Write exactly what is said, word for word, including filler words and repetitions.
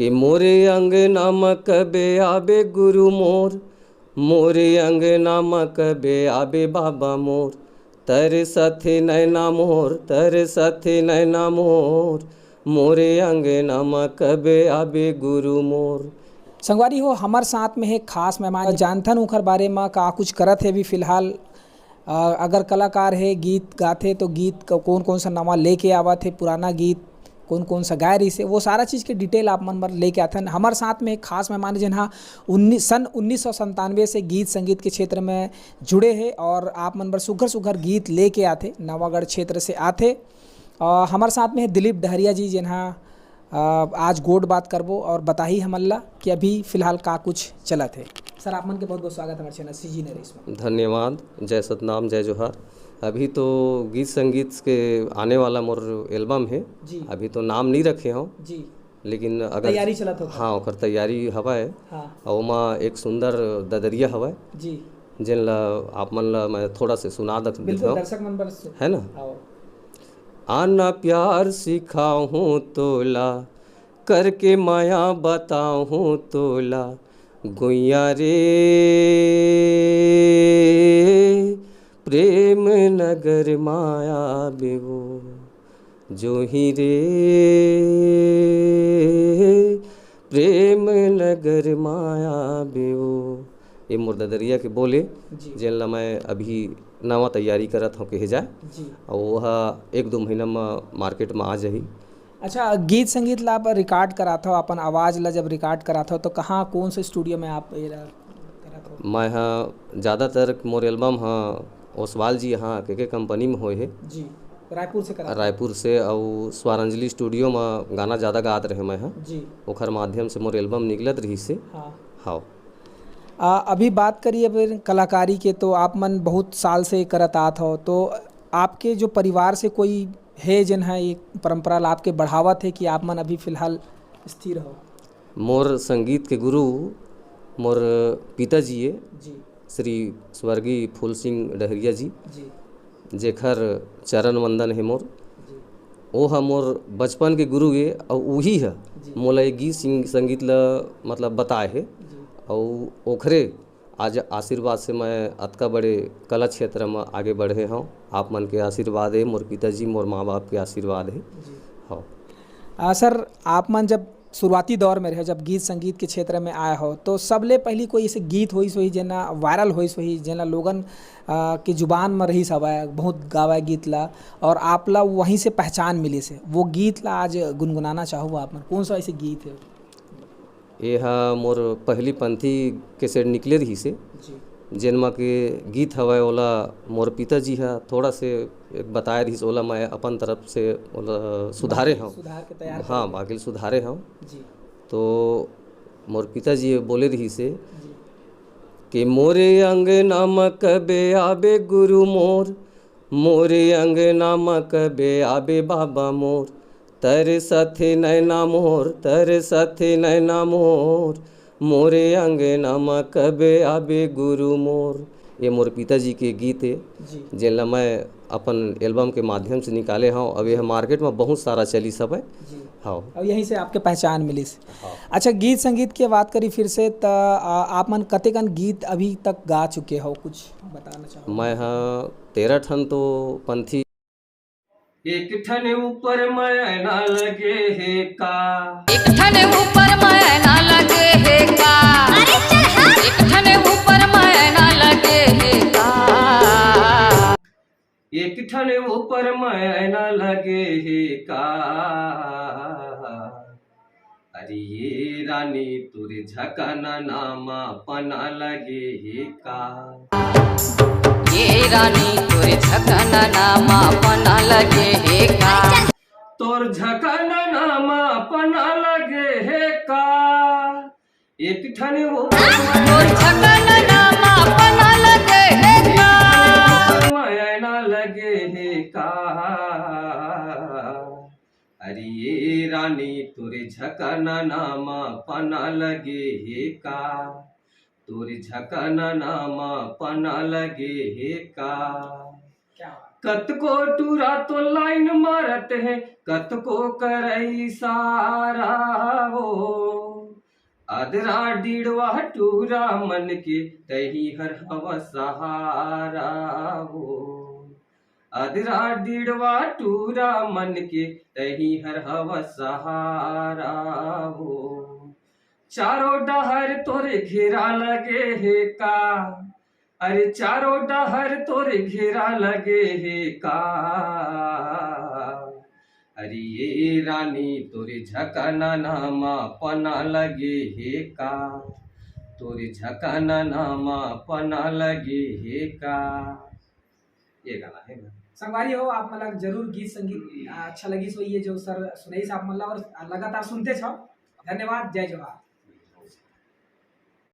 कि मोरे अंगना म कबे आबे गुरु मोर, मोरे अंगना म कबे आबे बाबा मोर, तरसथे नैना मोर, तरसथे नैना मोर, मोरे अंगना म कबे आबे गुरु मोर। संगवारी हो, हमर साथ में हे खास मेहमान, जानथन उखर बारे म का कुछ करत हे अभी फिलहाल। अ, अगर कलाकार हे, गीत गाथे, तो गीत क-, कौन कौन सा नवा लेके आवत हे, पुराना गीत कौन कौन सा गाय रहिस हे, वो सारा चीज़ के डिटेल आप मन बर लेके आथन। हमर साथ में एक खास मेहमान हे, जेन हा उन्नीस, सन उन्नीस सौ संतानवे से गीत संगीत के क्षेत्र में जुड़े हे और आप मन बर सुघर सुघर गीत लेके आथे, नवागढ़ क्षेत्र से आथे। अ, हमर साथ में हे दिलीप डहरिया जी, जेन हा अ, आज गोठ बात करबो और बताही हमन ला कि अभी फिलहाल का कुछ चलत हे। सर, आप मन के बहुत बहुत स्वागत हमारे चैनल सीजी नरेश में। धन्यवाद, जय सतनाम, जय जोहार। अभी तो गीत संगीत के आने वाला मोर एल्बम हे। जी। अभी तो नाम नहीं रखे हव। जी। लेकिन अगर तैयारी चलत होथे। हाँ, ओकर तैयारी हवय। हाँ। अउ ओमा एक सुंदर ददरिया हवय। जी। जेन ला आप मन ला मैं थोड़ा से सुना दक बिल्कुल, देथव। दर्शक मन बर सु-, है ना? आओ। आना प्यार सिखाहूँ तोला, करके माया बताहूँ तोला, गुइया रे प्रेम नगर माया बेवो, जोही रे प्रेम नगर माया बेवो। ये मोर ददरिया के बोले, जी। जेन ला मैं अभी नवा तैयारी करत हव, कहे जाए। जी। अउ ओहा एक दो महीना म मार्केट म आ जाही। अच्छा, गीत संगीत ला आप रिकॉर्ड करात हव, अपन आवाज़ ला जब रिकॉर्ड करात हव, तो कहाँ, कौन से स्टूडियो में आप ये ला करत हव? मैं हा ज़्यादातर मोर एल्बम हा ओसवाल जी यहाँ के के कंपनी में होए हे। जी, रायपुर से करात हव? रायपुर से, अउ स्वरांजलि स्टूडियो में गाना ज़्यादा गात रहे मैं हा। जी। ओखर माध्यम से मोर एल्बम निकलत रहिस हे। हाँ। हाँ। आ, अभी बात करिए अब कलाकारी के, तो आप मन बहुत साल से करत आत हव, तो आपके जो परिवार से कोई हे जेन ह ये परंपरा ला आपके बढ़ावत हे कि आप मन अभी फिलहाल स्थिर हव? मोर संगीत के गुरु मोर पिताजी हे, जी। श्री स्वर्गीय फूल सिंह डहरिया जी, जी। जेखर चरण वंदन हे मोर। जी। ओ ह मोर बचपन के गुरु हे, अउ उही ह जी। मोला ये गीत सिंग-, संगीत ल मतलब बताए हे, जी। अउ ओखरे आज आशीर्वाद से मैं अतका बड़े कला क्षेत्र म आगे बढ़े हव। आप मन के आशीर्वाद हे, मोर पिताजी, मोर माँ बाप के आशीर्वाद हे। जी। हव। आ, सर, आप मन जब शुरुआती दौर में रहे, जब गीत संगीत के क्षेत्र में आए हो, तो सबले पहली कोई ऐसे गीत होइस होही, जेना वायरल होइस होही, जेना लोगन, आ, के जुबान में रहिस हवय, बहुत गावय गीत ला, और आप ला वहीं से पहचान मिलिस हे, वो गीत ला आज गुनगुनाना चाहूँ आप मन, कौन सा ऐसे गीत हे? ये हा मोर पहली पंथी कैसेट निकले रहिस हे, जी। जेन म के गीत हवय, ओला मोर पिताजी ह थोड़ा से एक बताए रहिस, ओला मैं अपन तरफ से ओला सुधारे बाकी हव। सुधार के तैयार हाँ, करे। बाकी सुधारे हव। जी। तो मोर पिताजी बोले रहिस हे जी। कि मोरे अंगना म कबे आबे गुरु मोर, मोरे अंगना म कबे आबे बाबा मोर, तरसथे नैना मोर, तरसथे नैना मोर, मोरे अंगना म कबे आबे गुरु मोर। ये मोर पिताजी के गीत हे, जी। जेन ला मैं अपन एल्बम के माध्यम से निकाले हव। अब ये मार्केट में बहुत सारा चलिस हवय। जी। हव। और यहीं से आपके पहचान मिलिस। हाँ। अच्छा, गीत संगीत के बात करी फिर से, त, आ, आप मन कतेकन गीत अभी तक गा चुके हो, कुछ बताना चाहो? मैं हा तेरह ठन तो पंथी। एक ठन ऊपर मैना लगे हे का? एक ठन ऊपर मैना लगे हे का? अरे चल हट। एक ठन ऊपर मैना लगे हे का? एक ठन ऊपर मैना लगे हे का? अरे ये रानी तोर झकना नामा पना लगे हे का? ये रानी तोर झकना नामा पना लगे हे का? तोर झकना नामा पना लगे हे का? एक ठन वो तोर झकना नामा पना लगे हे का? मैना लगे हे का? अरे ये रानी तोर झकना नामा पना लगे हे का? तोर झकना नामा पना लगे हे का? क्या बात। कतको टूरा तो लाइन मारत हे, कतको करई सारा हो। अदरा डिड़वा टूरा मन के तही हर हव सहारा हो। अदरा डिड़वा टूरा मन के तही हर हव सहारा हो। चारों डहर तोरे घेरा लगे हे का? अरे चारों डहर तोरे घेरा लगे हे का? अरे ये रानी तोरे झकना नामा पना लगे हे का? तोरे झकना नामा पना लगे हे का? ये गाना है। संगवारी हो, आप मन ला जरूर गीत संगीत अच्छा लगिस होही, ये जो सर सुनाइस आप मन ला, और लगातार सुनते जाओ। धन्यवाद, जय जोहार।